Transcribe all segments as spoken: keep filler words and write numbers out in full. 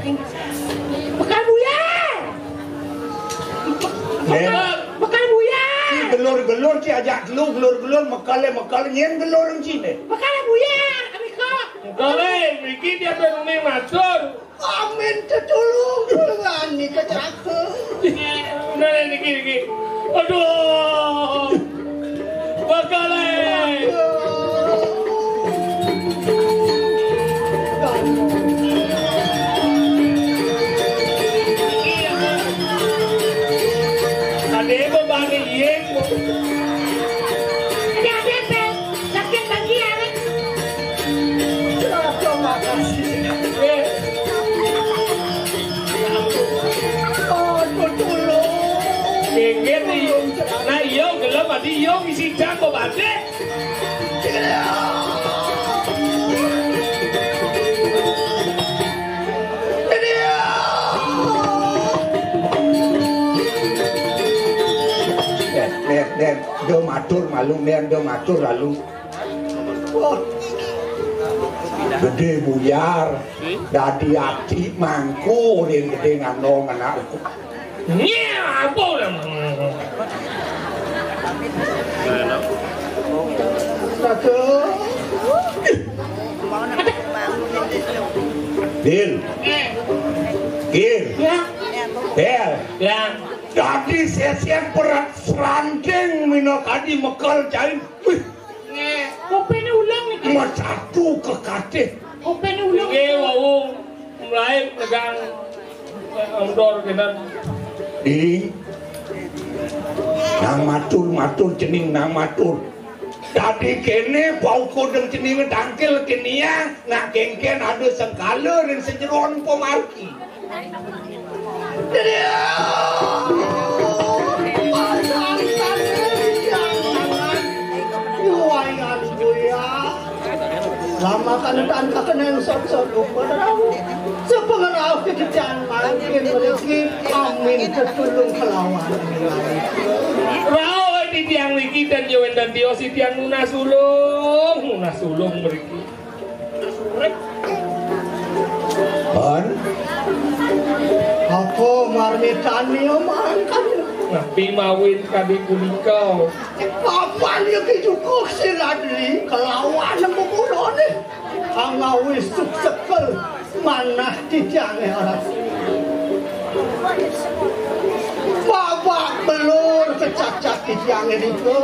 Bekal buyar. Bekal, bekal buyar. Gelur-gelur ci ajak telu, gelur-gelur mekel, mekel nyén gelur cine. Bekal buyar, kami kok. Bekal, eh, mriki dia pe nuni matur. Amin tetulung, tulungan ni kecelakaan. Nah, niki, niki. Aduh. Bakale. Ade bebani yeng. Ade, ade, ade. Sakit lagi ya, Ren. Terima kasih. Eh. Oh, tutulung. Geget iyo. Nah, iyo gelem adi iyo ngisi jangko batik. Den, den, den, do matur malu, den, do matur lalu. Gedé buyar, dadi ati mangku ring gedé ngandong anakku. Nyé, apa udah? Din. Din. Ya. Bel. Ya. Dadi sesien perak serangking minakadi mekel cai. Wih. Nggih. Kopéné ulung niki. Mas satu kekatih. Kopéné ulung. Nggih, wau mulai negang, eh, andor kénten. Diri. Nang matur, matur cening nang matur. Dadi kéné paukudan ceningé tangkil kéné ya, nak kénkén ada sengkala ring sajeroning pamargi. Lamakan tan kakeneng sot-sot lupa rau. Sepengerau kejadian mangkin mriki amin tetulung kelawan. Rau titiang niki dan yo wénten tios titiang nunas ulung, nunas ulung mriki. Hon? Apa marmitani mangkan? Napi mawin kadi punika? Papan ya kicukuh si Ladri kelawan beburoné. Angawis sekel manah titiangé aras. Babak belur kecacak titiangé nika.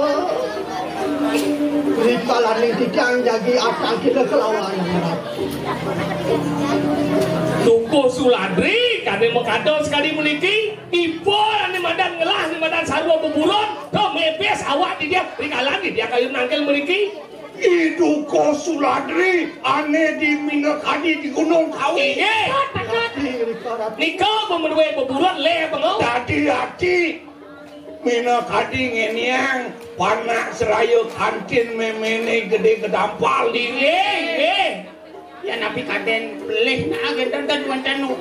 Rikalaning titiang jagi atang kita kelawan. Dukuh Suladri, kami makados sekali meniki, ibu ane madan ngelah, ane madan sarwa beburon, to mepes awak di dia, rikalan di dia kayu nangkil meniki. I Dukuh Suladri, ane di Minakadi di Gunung Kawi. Inggih. Nika pemenuhe beburon le pengo. Dadi ati. Minakadi ngeniang panak seraya kantin memene gede gedampal. Inggih, inggih. Ya napi kaden pelih nak wenten ten wenten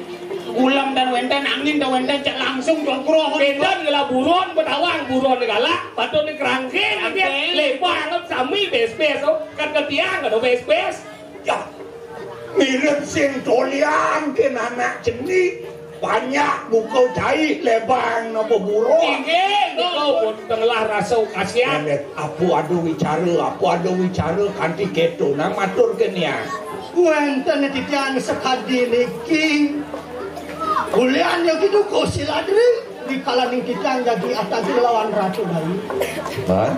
gulem ten wenten angin ten wenten cek langsung jongkroh. Wenten gela buron betawang buron galak patut dikerangking. Kerangking. Lebang sami bes-bes oh. Kan ketiang kan bes-bes. Ya. Mirip sing tolian ke anak cenik. Banyak buka cai lebang napa buruh. Inggih, niku pun tengelah rasa kasihan. Apa ada wicara, apa ada wicara kanti keto nang matur ke nia. Wenten titiang sekadi niki. Ulian ya gitu ko siladri di kalaning titiang jadi atagi lawan ratu dari. Hah?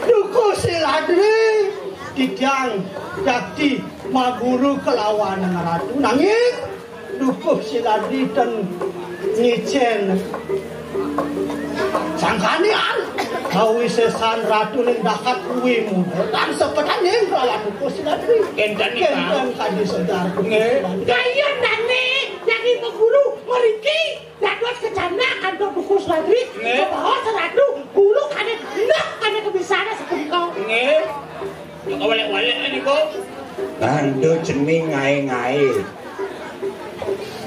Duko siladri titiang jakti maguru kelawan ratu nanging Dukuh Siladri ten ngicen sangkanian. Kawisesan ratu ning dahat kuwi muda tan sepetaning kelawan Dukuh Siladri. Enten nika. Enten kadi sedar. Nggih. Kayun dane jadi maguru meriki dados kecana kantor Dukuh Siladri. Nggih. Kebawa seratu guru kane enak kane kebisana sepunika. Nggih. Kawalek-walek niku. Ngandha cening ngae-ngae.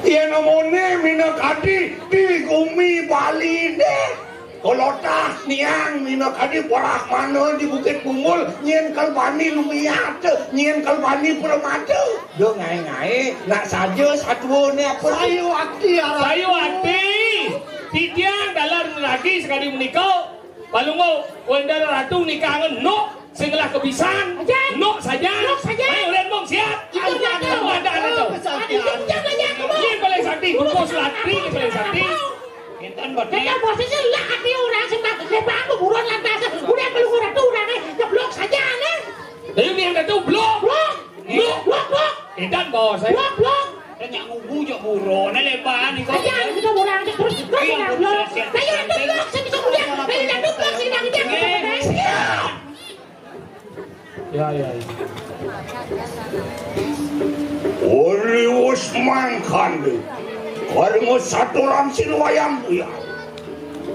Yen omone minakadi di gumi Bali deh. Kolotah niang minakadi Brahmana di Bukit Kumbul, nyén kal bani lumiat, nyén kal bani pramada. Da ngaé-ngaé, nak saja satua né apa? Sayuwakti, Ratu. Sayuwakti. Titiang dalan ragi sakadi menika. Palungguh, Wendara Ratu nikahang Nuk. Sing ngelah kebisan. Ajan. Nuk saja. Nuk saja. Ayo, Len Mong, siap. Ayo, Len Mong. Ada, ada, ada. Aduh, jam banyak, Kebo. Ini paling sakti, Buku Sulatri ini paling sakti. Intan bati. Kita posisi lah hati orang sing tak lepas kuburan lantas. Udah perlu orang tuh orang eh ngeblok saja nih. Tapi yang ada tuh blok. Blok. Blok, blok, blok. Intan bos, eh. Blok, blok. Nyak ngugu jok buron, eh, lebar nih kok. Aja, kita orang aja terus, terus orang blok. Ayo, ada blok, saya bisa udah. Ayo, ada blok, sini, jangan, jangan. Siap. Ya, ya, ya. Ori wis mangkande. Karena saturan sin wayang buya.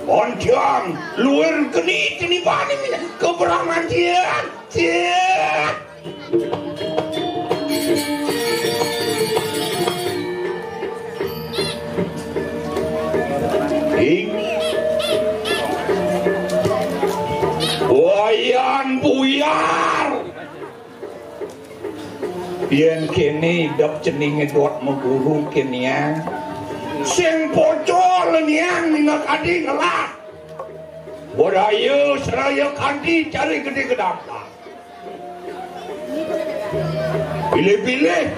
Ontiang luwir geni tinibane keberangan cian. Cian. Ing. Wayan Buyar. Yén kéné idep cening ngedot maguru kén niang. Sing pocol niang minakadi ngelah. Bodaya seraya kanti cari gedé gedaptar. Pilih-pilih.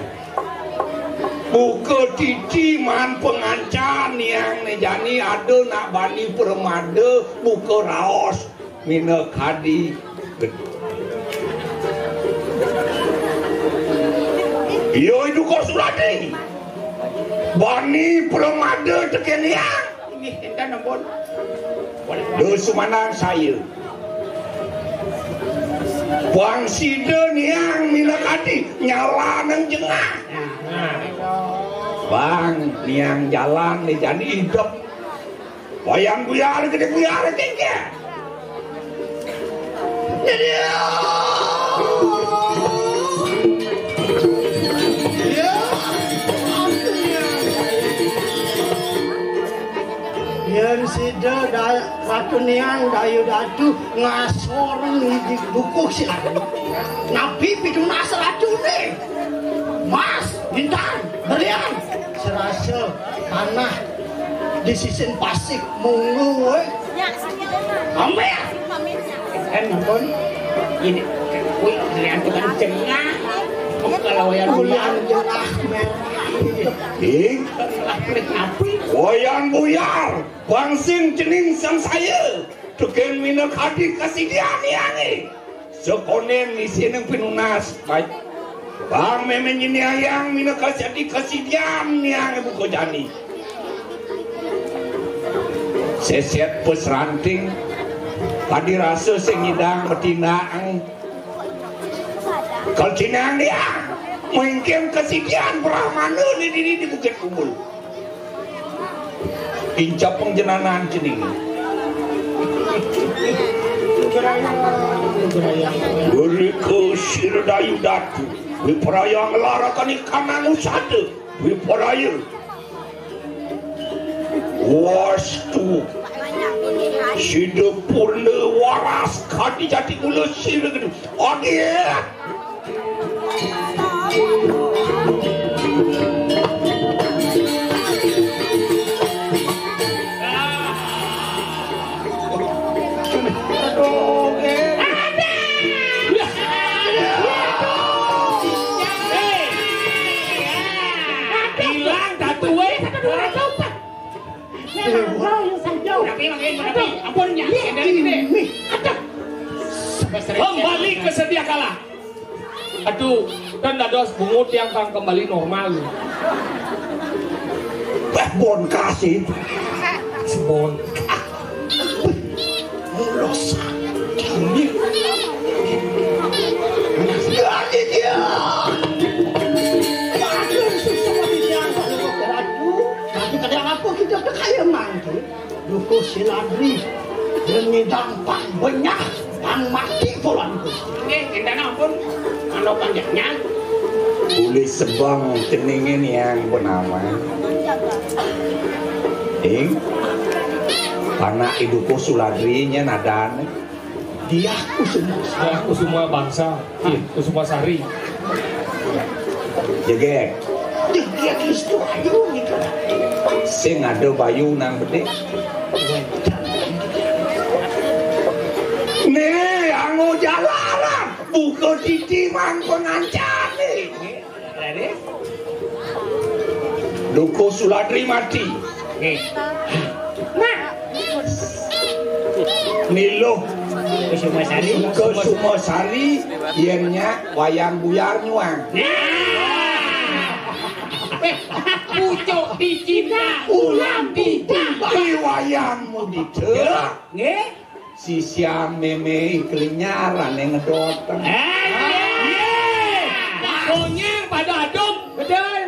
Buka titi man pengancan niang né jani ada nak bani pramada buka raos. Minakadi gedé. Iya, Duka Suradi. Bani pramada tekén niang. Inggih, énten ampun. Duh, sumanang saya. Bang sida niang minakadi nyalanang jengah. Bang niang jalan né jani idep. Wayang buyar gedé buyar kéngkén. Jadi, ya. Yén sida da-, Ratu Niang Dayu Datu ngasoran di buku silakan. Nabi pitunas Ratu né. Mas, bintang, berlian, serasa tanah di sisin pasik munggu, eh. Ambil. Kan ampun. Ini kuwi lihat tukang jengah. Kalau yang kuliah jengah merah. Ih, api. Wayang buyar, bangsing cening sang saya. Tukén minakadi kasidian niangé. Sekonen misi nang pinunas. Baik. Bang mémé nyiniayang minakasadi kasidian niangé buka jani. Sesét pesranting. Kadi rasa sing nyidang matindaang. Kalcinang dia. Mungkin kasidian Brahmana di dini di Bukit Kumbul. Incap pengjenanan cening. Urika sira dayu datu. Wipraya ngelarakaning kanang usada. Wipraya. Wastu. Sida purna waras kadi jati kula sira gedhe. Aduh. Hilang satu, weh. Tapi makin, tapi ampun, ya. Kembali ke sedia kala. Aduh, kan dados bungut yang kang kembali normal. Wah, bon kasih. Bon. Mulos. Ini. Ya, ya, ya. Waduh, susah banget ya. Aduh, tapi kadang apa kita udah kaya mantu. Dukuh Siladri, demi dampang benyah, pang mati pola Dukuh. Nggih, énten ampun, kalau panjangnya. Uli sebang keningin yang bernama. Ing. Anak ibu ku Suladri nya nadan. Diah Kusuma. Diah Kusuma Bangsa. Ih, Kusuma Sari. Jegek. Jegek istu ayu gitu. Sing ada bayu nang bedik. Nih, anu jalaran. Buka titi mang pengancane. Dukuh Suladri mati. Nggih. Nah. Miluh Kusuma Sari. Kusuma Sari, yen nya wayang buyar nyuang. Nah. Pucuk dicinta ulam tiba. Di wayang mudita. Nggih. Sisian mémé I Klinyar ané ngedot. Eh, iya. Konyang pada aduk, betul.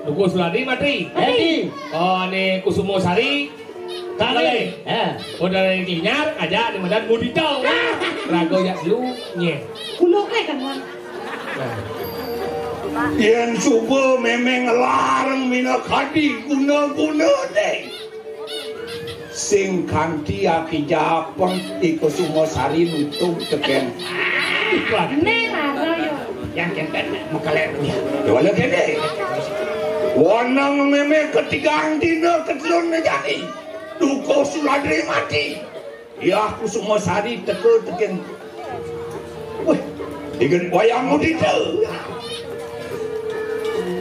Dukuh Suladri mati. Mati. Oh, né Kusuma Sari. Kalih. Eh. Udah dari Klinyar, aja di medan mudita. Raga ya lu, nyeh. Kulo kae kan, Wan. Nah. Yén suba mémé ngelarang minakadi guna-guna deh. Sing kanti aki japeng I Kusuma Sari nutup tekén. Né mara yo. Yang kenten mekeler. Ya wala kéné. Wanang mémé ketigang dina ketelun jadi. Dukuh Suladri mati. Ya Kusuma Sari teka tekén. Wih, dengan wayang mudita.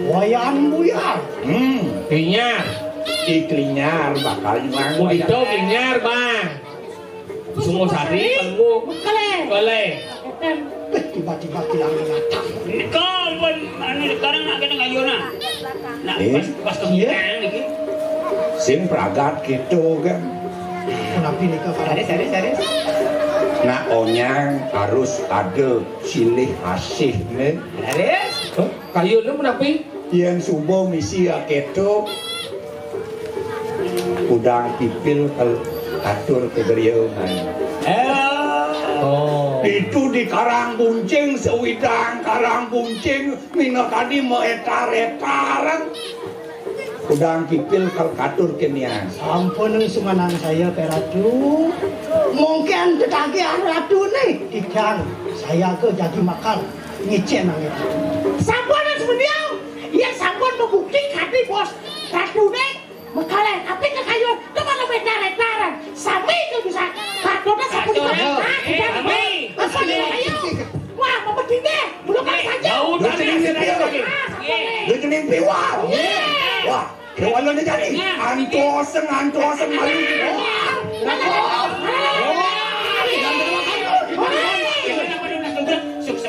Wayang buyar. Hmm. Klinyar. I Klinyar bakal nyuang. Mudita Klinyar, Bang. Kusuma Sari, Penguk. Kalih. Kalih. Eh, tiba-tiba kilang menatap. Kau pun anu sekarang nak kena kayunan. Nak eh? Pas, pas iya. Kemungkinan lagi. Sing pragat gitu kan. Kenapa nika? Ada, ada, ada. Nak onyang harus ada silih asih nih. Ada. Huh? Kayu lu menapi? Yén suba misi akéto udang pipil kal-, katur kegeriungan. Eh. Oh. Itu di Karang Buncing, sewidang Karang Buncing, mina tadi maetar-etaran. Udang pipil kal-, katur kenian. Sampun sumanang saya, Pak Ratu. Mungkin tetagihan Ratu nih, ikan saya ke jadi makan. Ngicén nang itu. Sampun semendiang, ia sampun membukti kadi bos. Ratuné mekalih, tapi kekayuan teman lebih tarik-tarik. Sami itu bisa. Ratuné sampun. Ratuné, ah, eh, kita sami. Apa dia ayo? Wah, mau begini. Belum saja. Lu cening piwal. Iya. Lu cening piwal. Iya. Wah. Kewala ni jadi. Antoseng, antoseng malu.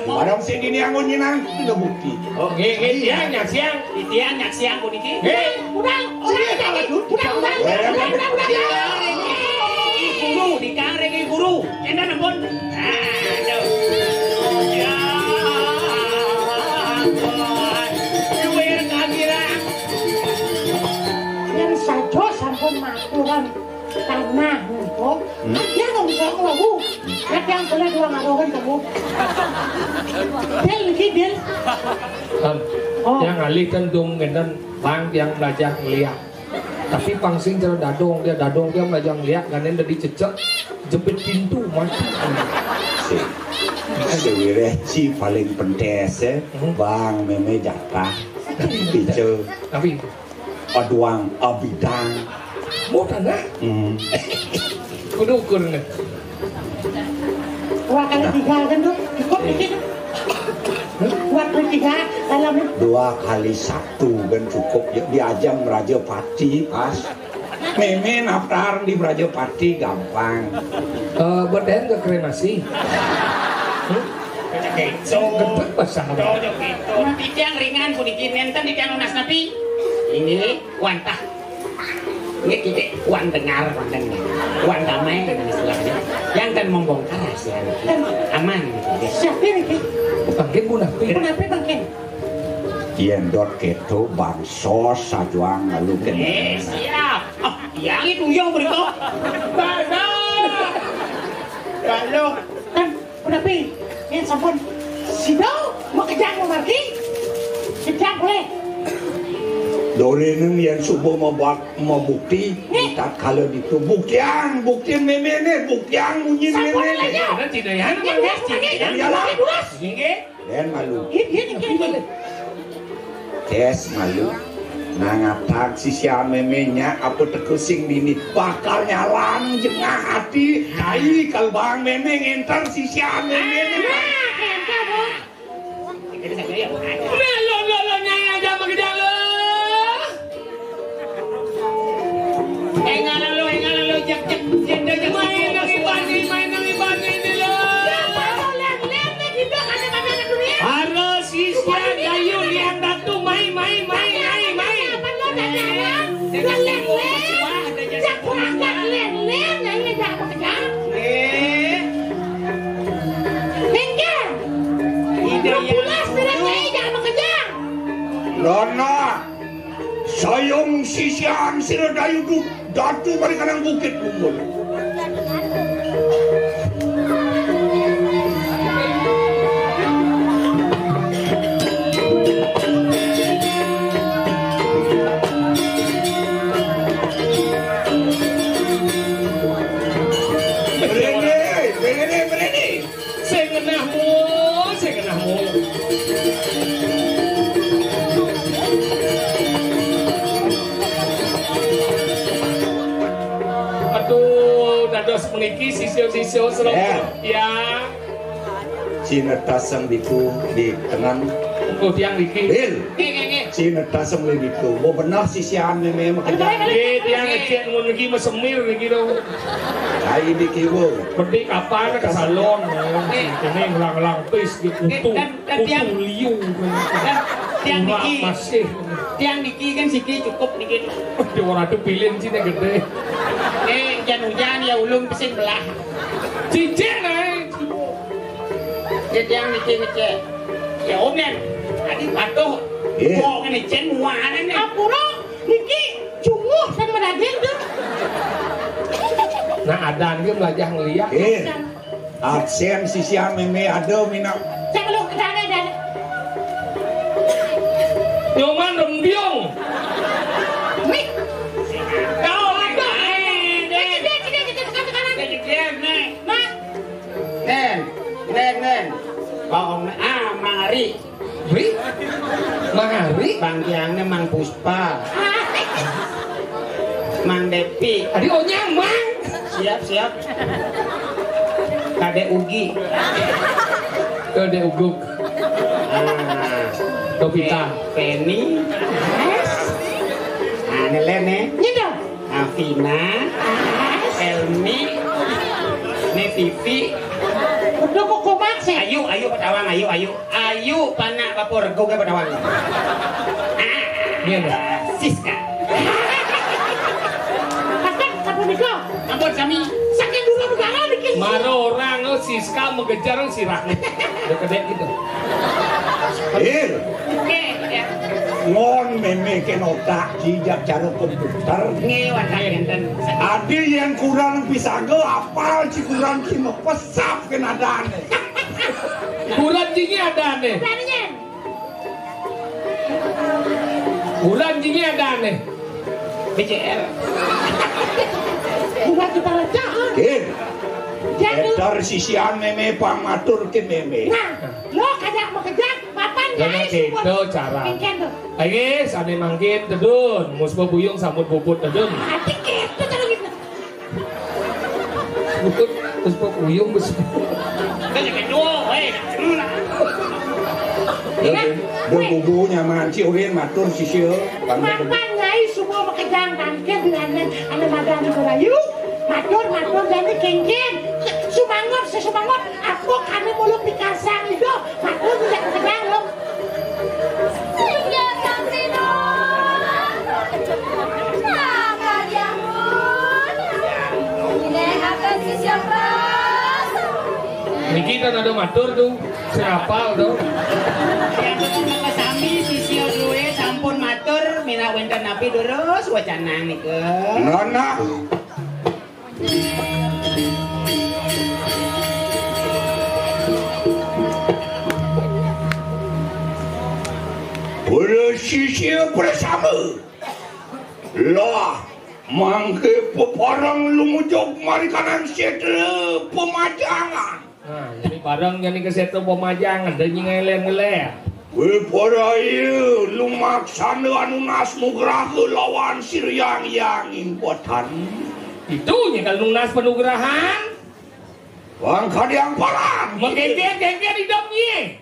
Barang sing dini anggo nyinang, sudah bukti. Oh, nggih, nggih, tiang nyaksiang. Tiang nyaksiang puniki. Nggih. Udah, udah, udah, udah, udah, udah, udah, udah. Guru, dikareng guru. Enten ampun. Aduh. Ya ampun. Luwih kagirang. Yang saja sampun maturan tanah niko. Hmm. Dia nggak bisa ngelaku. Nek yang boleh dua ngarohin kamu. Bil, niki, Bil. Kan, oh. Yang alih kan dong ngenten, bang yang belajar ngeliat. Tapi pang sing cara dadong dia, dadong dia melajang liak, ganen dadi cecek, jepit pintu, mati. Si, si Wireh ci paling pentes, eh. Hmm. Bang, mémé jatah. Pice. Tapi aduang, abidang. Mau tanah? Hmm. Kudu ukur nih. Dua kali tiga kan tuh, cukup dikit. Dua kali tiga, dalam. Dua kali satu kan cukup. Ya, di ajam Raja Pati, pas. Mémé naftar di Raja Pati, gampang. Eh, buat ke kremasi. Hmm? Gedeg basah. Titiang ringan puniki, nénten titiang nunas napi. Ini wantah. Nggih, kita wan dengar, wan dengar. Wan damai, istilahnya. Yang kan membongkar rahasia niki. Aman gitu, nggih. Siapa niki? Bangkin, Bu Napi. Bu Napi, bangkin. Yén dot kéto bansos sajuang lalu kena. Eh, siap. Oh, yang itu yang berikut. Bansos. Lalu kan Punapi, yén sampun sida makejang mamargi, kejang oleh. Urine yen suba mabak-, mabukti, tatkala ditu. Buktiang, buktin méméné, buktiang munyin méméné. Sampun, ya. Ada tidak ya? Ini dua, ini dua. Inggih. Lén malu. Tés malu. Nangatang sisian mémé nyak apa teka sing dini bakal nyalang jengah ati. Ai kalbang mémé ngénter sisian mémé. Nah, kénten, Bu. Nah, lo, lo, lo, nyai aja makejang lo. Enggak lo, enggak lo, jek, jek, jek, jek, jek. Main nang ibani, main nang ibani ini lo. Siapa lo lem-lem nih, kita ada mana dunia? Harus siswa gayu liang datu, mai, mai, mai, mai, mai. Apa lo tanya? Lo lem-lem. Siapa angkat lem-lem, nyai aja makejang. Eh. Minggir. Ida yang pulas, sudah nyai aja makejang. Lona. Sayung sisian sira dayu du-, datu mari kanang bukit kumbul. Berene, berene, berene. Sing ngenahmu, sing ngenahmu. Aduh, dados puniki sisya-sisya sira. Eh. Ya. Sinetasang ditu di tengen. Oh, tiang niki. Bil. Nggih, nggih, nggih. Sinetasang ditu. Mau bener sisian mémé makejang. Nggih, tiang ngecek ngono niki mesemir niki lho. Ai niki, Bu. Mending kapan ke salon, ya. Nggih. Ini ngelang-ngelang pis gitu. Nggih, kutu, dan, dan kutu tiang, liu. Dan tiang niki, masih. Tiang niki kan siki cukup niki. Waduh, ora ada pilin sini gedé. Eh, hujan-hujan ya ulung pesing belah. Cicing ae. Ya tiang niki ngecek. Ya, Om, yen. Adi patuh. Iya. Kok ngene cen muanan nih. Ampura, niki cunguh sing meragin tuh. Nah, adan ki melajah ngeliat. Eh. Absen sisian mémé ada minat. Cek lu ke sana dan. Nyoman rembiung. Mik. Kau ada. Eh, deh. Cek, cek, cek, cek, cek, cek, cek. Cek, cek, cek, nih. Mak. Nén, nén, nén. Baong, ah, mari. Ri? Mang Ari? Bang Tiangnya Mang Puspa. Mang Depi. Adi onyang, Mang. Siap, siap. Kadek Ugi. Kadek Uguk. Ah. Novita. Pe-, Penny. Ah, ini Len, eh. Ini dong. Afina, Elmi, ne Vivi. Udah kok komak sih. Ayu, ayu petawang, ayu, ayu. Ayu panak bapa rego ke petawang. Iya, Mbak. Siska. Kakak, apa nika? Ampun sami. Saking dulu negara niki. Mara orang, oh, Siska mengejar sirah. Udah kedek gitu. Eh. Ngon mémé kén otak jijak cara komputer. Nggih, wadah enten. Adi yén kuran pisaga apal ci kuran ci mepesap kén adané. Kuran ci adané. Kuran ci adané. B C R. Bukan kita lecak. Kén. Jangan. Édar sisian mémé pang matur kén mémé. Nah, lo kagak mau kejar. Papan. Lah, nyai nek sumur. Beda cara. Mengken to. Ayo, sané mangkin tedun, muspa buyung sambut puput tedun. Ati kéto cara gitu. Puput, muspa buyung, muspa. Kan jadi dua, hei. Ya, ya. Bubu nyaman, ci urin matur sisia. Papan nyai semua makejang tangkil di aneh, aneh madan di Melayu. Matur, matur, jani kéngkén. Sumangot, sesumangot. Aku kami mulu pikasang itu. Aku tidak kenal lo. Singgih sasina. Nah, kalian pun. Ini akan sisya pas. Niki kan ada matur tuh, sing apal tuh. Yang betul apa sami sisya duwe sampun matur, minat wénten napi durus wacanang nika. Nona. Para sisya prasama. Lah, mangke pepareng lumujug mari kanang setra pemajangan. Nah, jadi bareng jani ke setra pemajangan, dan nyingai ler-ngeler. Wiporaya lumaksana anunas nugraha lawan siriang yang impotan. Itu nya kalau nunas penugrahan. Wang kadiang paran. Menggeger-geger hidup nye.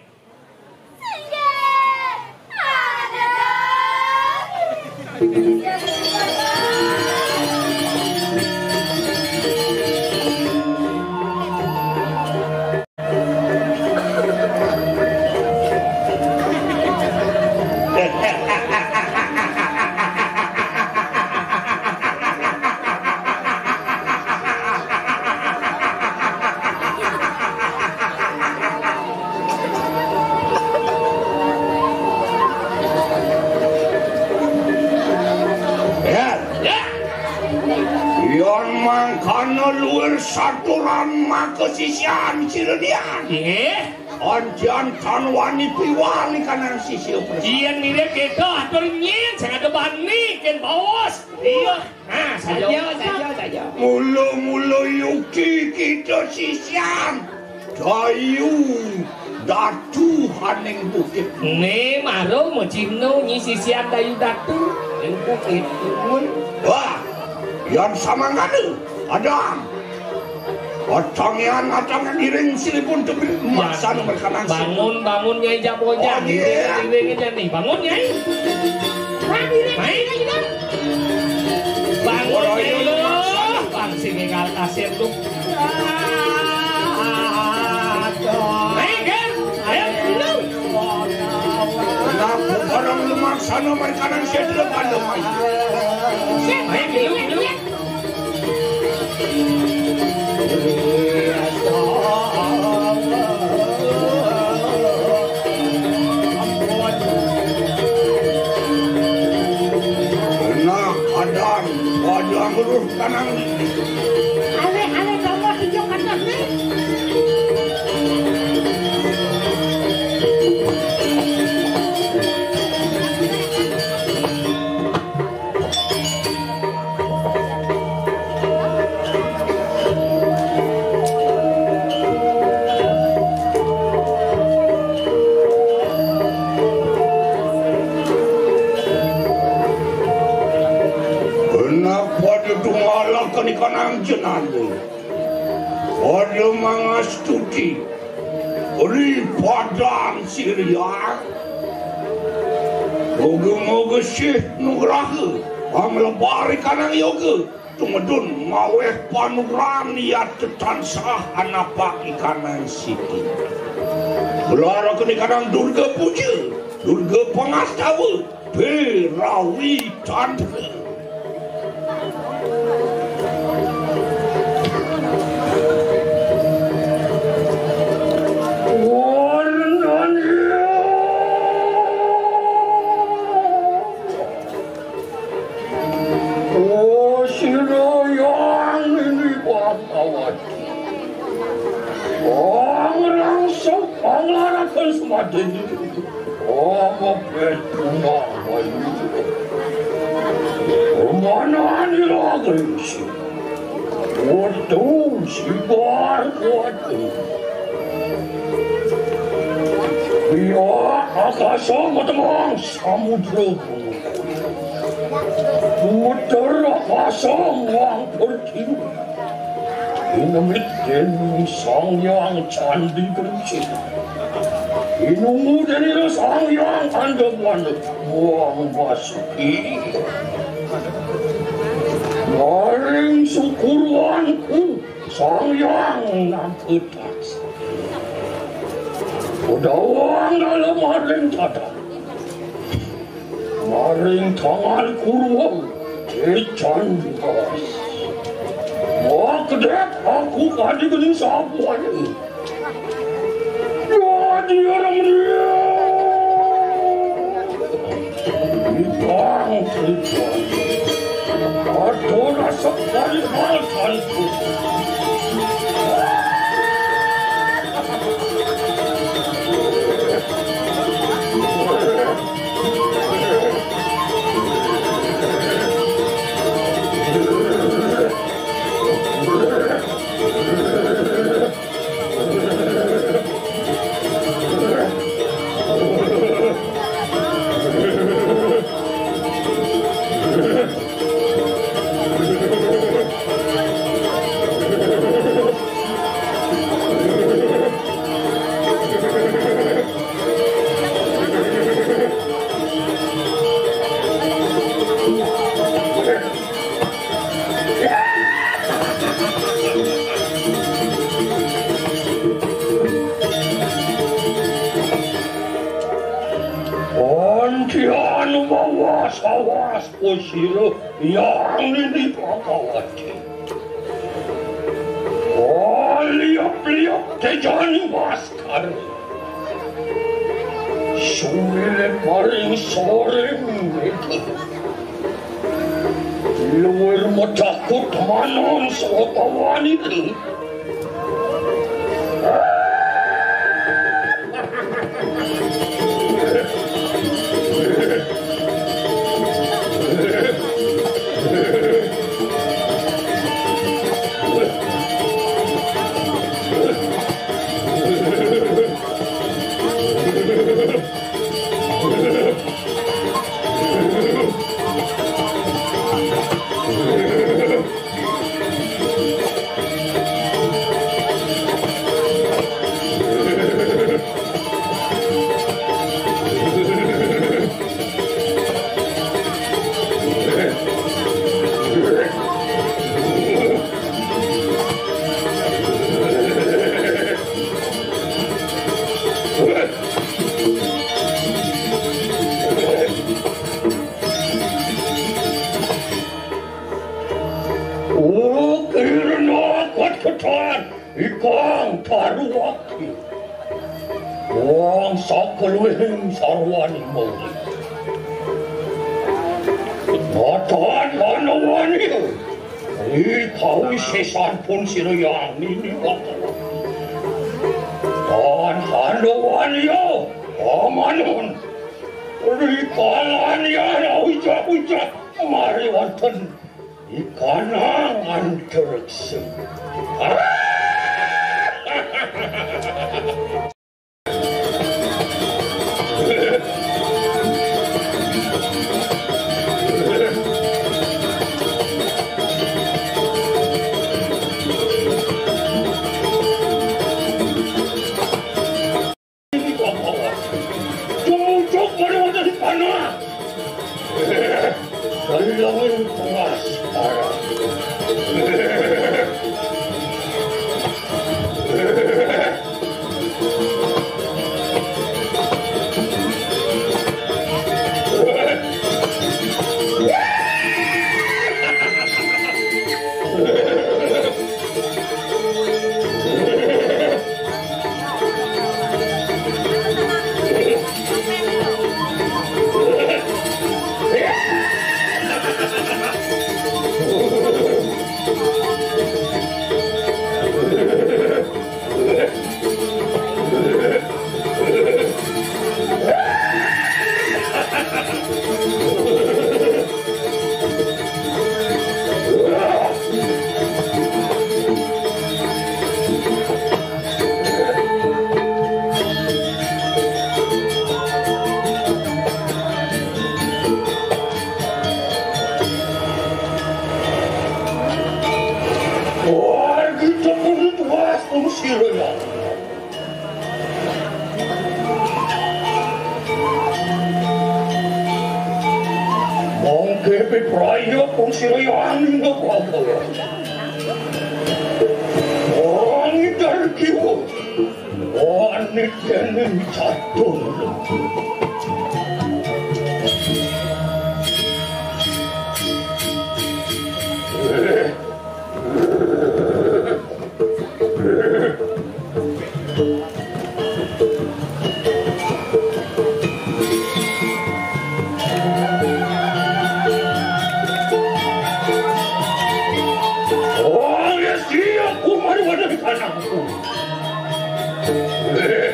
Ya. Ya. Yan mangkana luir saturan maka sisian siredian. Nggih. Antian tan wani piwali kanang sisia. Yen mirip kita atur nyin sing ada bani ken baos. Iya. Nah, saja, saja, saja. Mula-mula yuki kita sisian Dayu Datu haning bukit. Ne maro macimno nyi sisian Dayu Datu ning bukit. Wah, yan samangkana, adang. Otongian, otongian iring silipun tebih masan berkanang. Bangun, bangun, Nyai Jabojan. Oh, iya. Iring, iring aja nih. Bangun, Nyai. Naik. Bangun, Nyai, lu. Bang, sini kal kasir, lu. Naik, kan? Ayo, lu. Kenapa orang lemah sana mereka nang setra pada mai? Naik, lu, lu. Nah, kadang, kadang ruh kanang. Ale, ale, kamu hijau kanang nih. Kenapa didungalaken ikanang jenane? Pada mangastuti ri padang Siria. Moga-moga sih nugraha panglebar ikanang yoga tumedun maweh panuran yata tansah anapak ikanang siti. Gelar ikanang Durga Puja, Durga Pangastawa, Perawi Tantra. Oh, sira yang ini Bhagawati. Pangrangsa panglarakan semadi. Ama petuna bayu. Mana anira gengsi. Waduh, sibar kuat. Iya, akasa matengah samudra. Puter akasa muang pertiwi. Inemit dening Sang Hyang Candi Gresik. Inungu dening Sang Hyang Andamana muang basuki. Maring sukuruanku Sang Hyang Nagata. Udawang dalem maring tata. Maring tangan kurwa tecan dikas. Makedek aku kadi geni sapuan. Dadi orang dia. Ibang tujuan. Ada rasa kali makan. Antian wawas-wawas ko sira yang nini pakawati. Aliap-liap tejani baskar. Suwile paring soring itu. Luwir matakut manon sawetawaniku. O kirna katketan ikang taruwaki. Wong sakaluwihing sarwani mawali. Matan manawani. Ikawisesan pun sira yang nini wakala. Tan handawani ya, amanon. Rikalan ya, ujak-ujak. Mari wonten. Ikanang antereksa. Tumutok pada wajah di panah. Kailangan keras parah. Wah, kita pun tuas pun sira ya. Mongke pipraya pun sira ya angin apa-apa ya. Wong idar kiwa. Wani dening jadul. Oh, yes, iya, aku mari pada di anakku. Eh,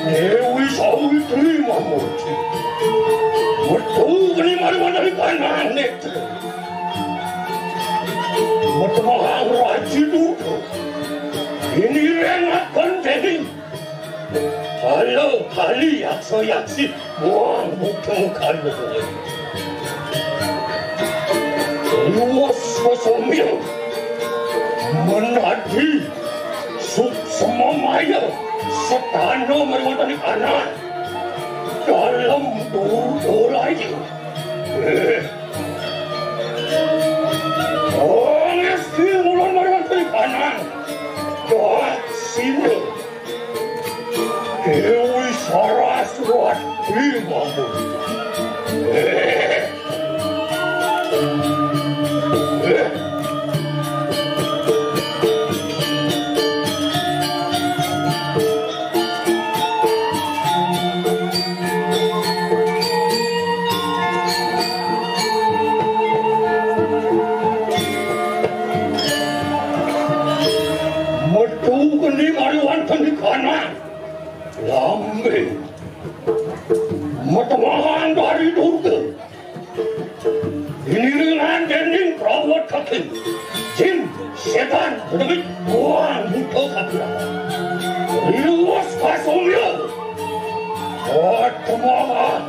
Dewi Sawitri Mamurti. Metu kene mari pada di kanan netra. Metu mahang raji dulu. Ini rengakan dening. Halo, kali yaksa yaksi, wong mudeng kali. Luwes sesomil. Menadi, suksma maya, setana mari wonten kanan. Dalem tur ora iki. Eh. Wong esti ngulon mari wonten kanan. Wah, sini. Dewi Ih, mampun. Metu geni mari wonten ing kanan. Lambe. Metu wonten dari Durga. Iniringan dening Prawa Daging. Jin, setan, gedegit, buang, buta, kabira. Riwus kasumya. Watmawa.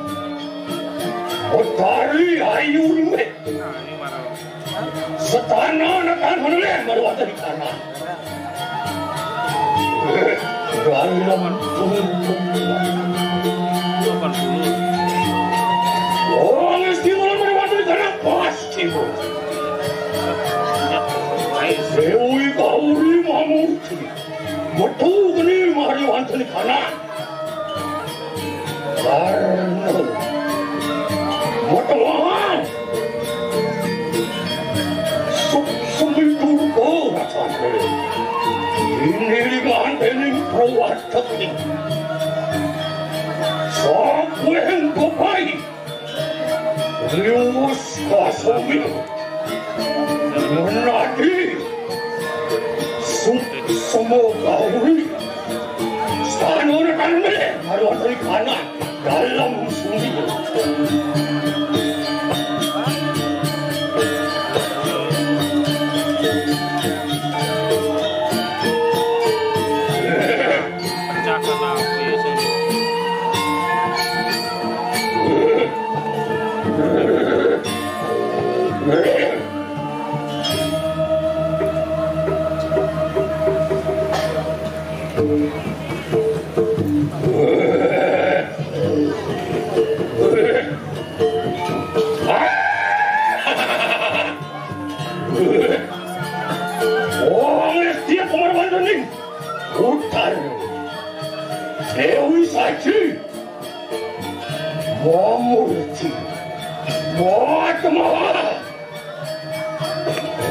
Betari ayu rimit. Setana nekan meneleh maruwata di kanan. Dalam Wong istimewa maruwata di kanan pasti. Dewi Gauri Mamurti. Metu geni mari wonten di kanan. Karna. Metu wonten. Suksemi Durga rasane. Iniringan dening Prawa Daging. Sakweng bebai. Riwus kasumya. Menadi. Suksema gauri. Sanur tanmele. Marwatri kanan. Dalam sumya. Pecah kata. Wong Setia Kumarwandaning Utar. Dewi Saji. Mamurti. Matmawa.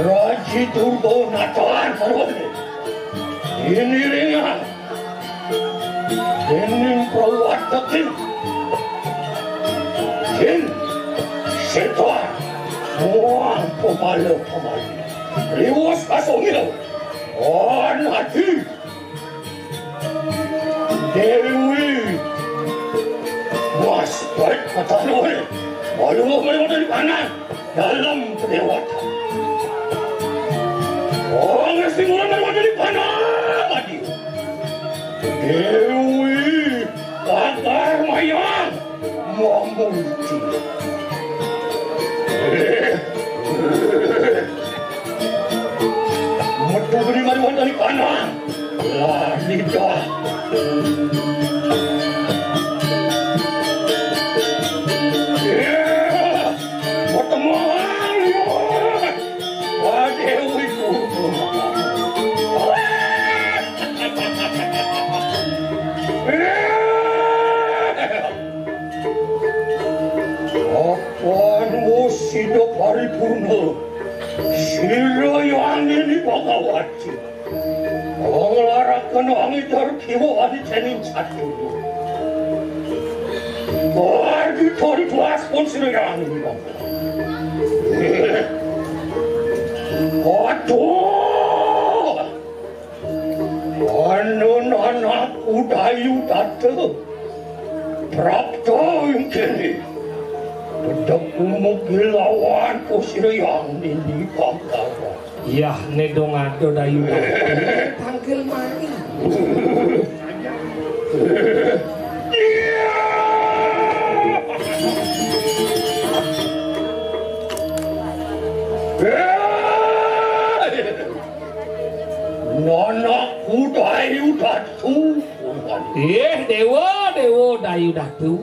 Raji Durga Natan Marwati. Iniringan dening Prawa Daging. Jin, setan, wong pemala-pemali. Riwus kasumya. Anadi. Dewi. Mas, baik kata Dewi. Malu, malu dari kanan. Dalam kedewatan. Oh, ngesti mulai dari kanan. Mati. Dewi. Pagar mayang. Mamurti. Metu geni mari wonten ing kanan. Lah, lidah. Iya. Metu mari. Wah, Dewi Purba. Iya. Apan wus sida paripurna. Sira yangini Bhagawati. Anglaraken angider kiwa adicening catur. Margi tori tuas pun sira yangini Bhagawati. Aduh. Anun anakku Dayu Data. Prapta ing kene. Pedek umugi lawan kusriyang nini Bangkara. Yah, nedong ada Dayu Data. Panggil mari. Nanakku Dayu Datu. Ih, Dewa, Dewa Dayu Datu.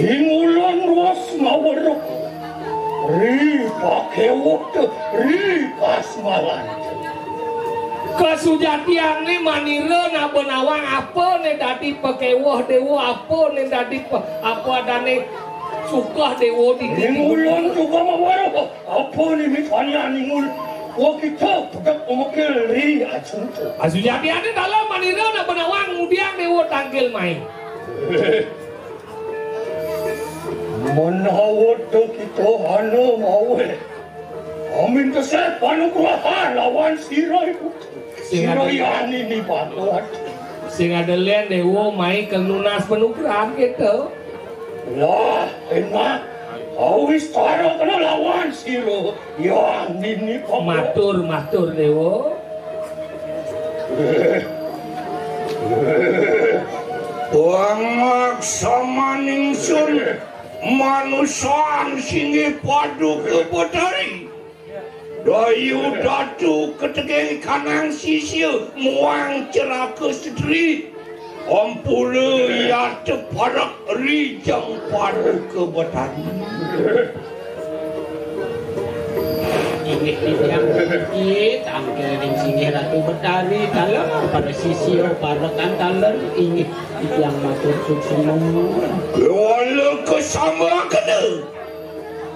Ing ulun Rus Maweruk. Ri Pakewut, Ri Kasmalan. Kasujatiané manira naba nawang, apa né dadi pakéweh déwa, apa né dadi pa-, apa adané sukeh déwa di Ning ulun juga mawara, apa né mitanya ningul. Wa kita pedek umekil ri ajunta. Kasujatiané taler manira naba nawang, ngudiang déwa tangkil mai. Menawa ta kita hana maweh. Amin tesih panugrahan lawan sira iku. Sira yani ni banget. Sing ada lén déwa mai kang nunas panugrahan kita. Lah, enak. Awis tara kena lawan sira. Ya, nini papa. Matur, matur, Déwa. Pangmaksamaning sun manusan singgih Paduka Betari. Dayu Datu ketegeng kanang sisia muang ceraka sedri. Ampura yata parak rijang Paduka Betari. Inggih titiang puniki tangkil ring singgih Ratu Betari, taler para sisia parekan taler inggih titiang matur suksma. Wala kasambakena.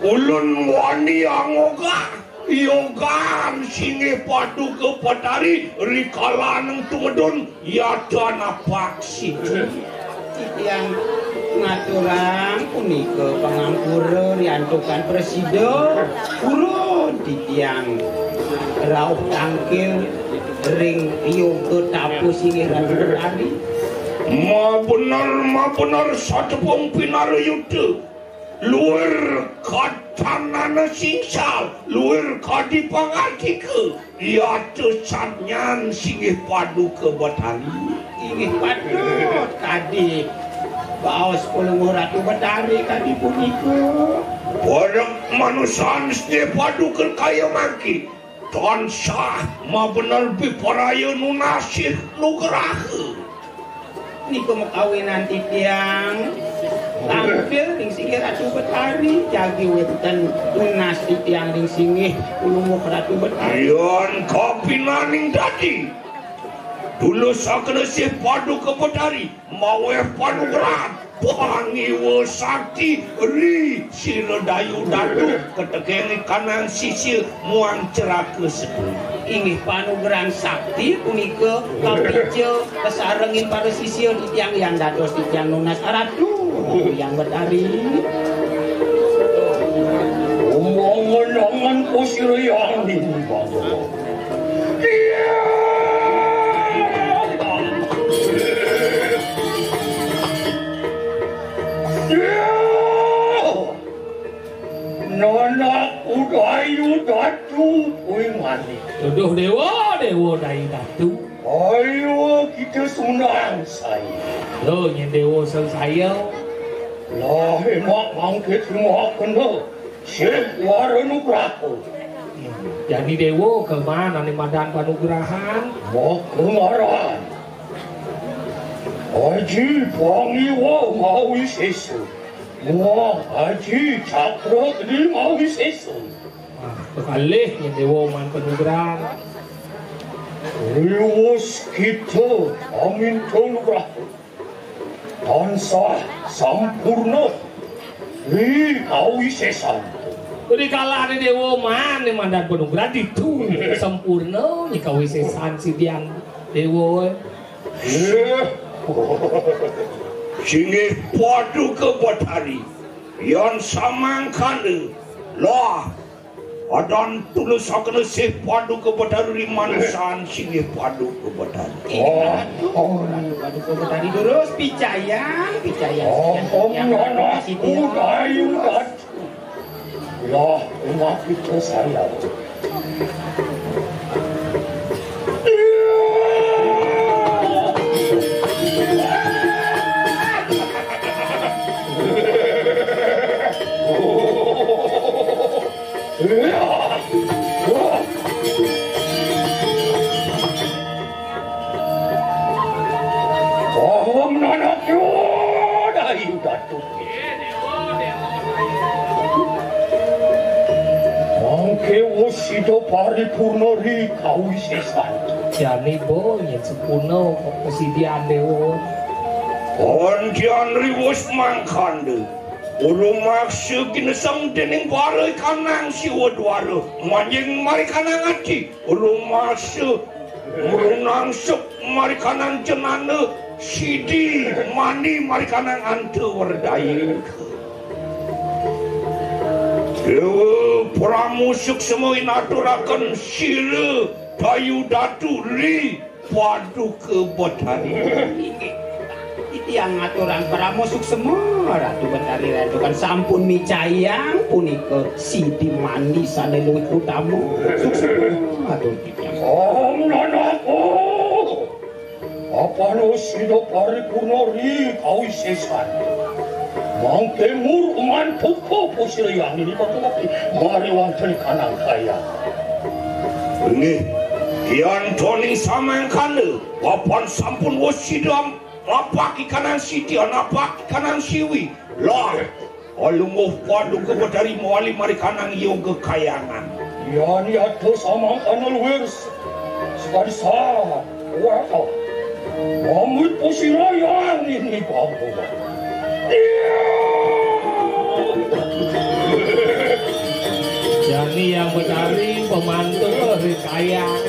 Ulun wani angogah. Yogan singgih Paduka Betari rikalaning tumedun yadanapak siji. Titiang ngaturang punika pangampura riantukan prasida. Purun titiang rauh tangkil ring yoga tapu singgih Ratu Betari. Mabener, mabener satepung pinarayuda. Luir kadanana singsal, luir kadi pangandika, yata sanyan singgih Paduka Betari. Inggih patut kadi baos Palungguh Ratu Betari kadi punika. Para manusan singgih Paduka kaya mangke. Tansah mabener biparaya nunas sih nugraha. Nika makawinan titiang tampil ring singgih Ratu Betari, jagi wénten nunas titiang ring singgih Palungguh Ratu Betari. Yan kapinaning dadi tulus sakena sih Paduka Betari. Maweh panugrahan, pangiwa sakti, ri sira Dayu Datu, ketegeng kanang sisia muang ceraka sedri. Inggih panugrahan sakti punika kapica kasarengin para sisia titiang yan dados titiang nunas Ratu Yang Betari. Umong-umongan kusira yang di bawah. Nanak Udayu Datu kuwi manik. Duduh Déwa, Déwa Dayu Datu. Ayo kita sunang saya. Lo nyén Déwa sing saya. Lah emak mangkit semua kena. Sing wara nugraha. Jani Déwa keman ané madan panugrahan. Maka ngaran. Aji Pangiwa mawi sesa. Muang Aji Cakra Geni mawi sesa. Wah, kekalih nyén Déwa man panugrahan. Riwus kita aminta nugraha. Tansah sampurna ri kawisésan. Rikalané Déwa man, né mandan panugrahan ditu sampurna ri kawisésan sidian Déwa. Eh. Singgih Paduka Betari, yan samangkana lah Adan tulus sakena sih Paduka Betari ri manusan singgih Paduka Betari. Oh, oh. Paduka Betari durus, picayan, picayan. Oh, oh, anak Udayu Datu. Lah, enak kita saya. Om Nanakyo Dayu Datu. Mangke wus sida paripurna ri kawisésan. Jani bo, yen sepuna kok kesidian dewa. Ondian riwus mangkanda. Urung maksa ginesem dening para kanang siwa dwara. Manjing marikanang ati. Urung maksa. Urung nangsuk marikanang jenana. Sidi mani marikanang anta werdaya. Dewa Pramu Suksma inaturaken sira dayu datu ri paduka Betari. Inggih. Titiang ngaturang parama suksma, Ratu Betari Ratu kan sampun micayang punika sidi mani sane luwih utama. Suksma atur titiang. Om Nanako. Apano sida paripurna ri kawisesan. Mangke mur uman puka pusirayang ini bakti mari wonten kanang kaya. Nggih, yan toning samangkana, papan sampun wis sida lapaki kanang siti, lapaki kanang siwi. Lah, alungguh paduka Betari mawali marikanang yoga kayangan. Yan yata samangkana luwir s-, sakadi sa-, wah. Mamit pusirayang ini bawa. Iya. Jani yang Betari pemantul ri kayang.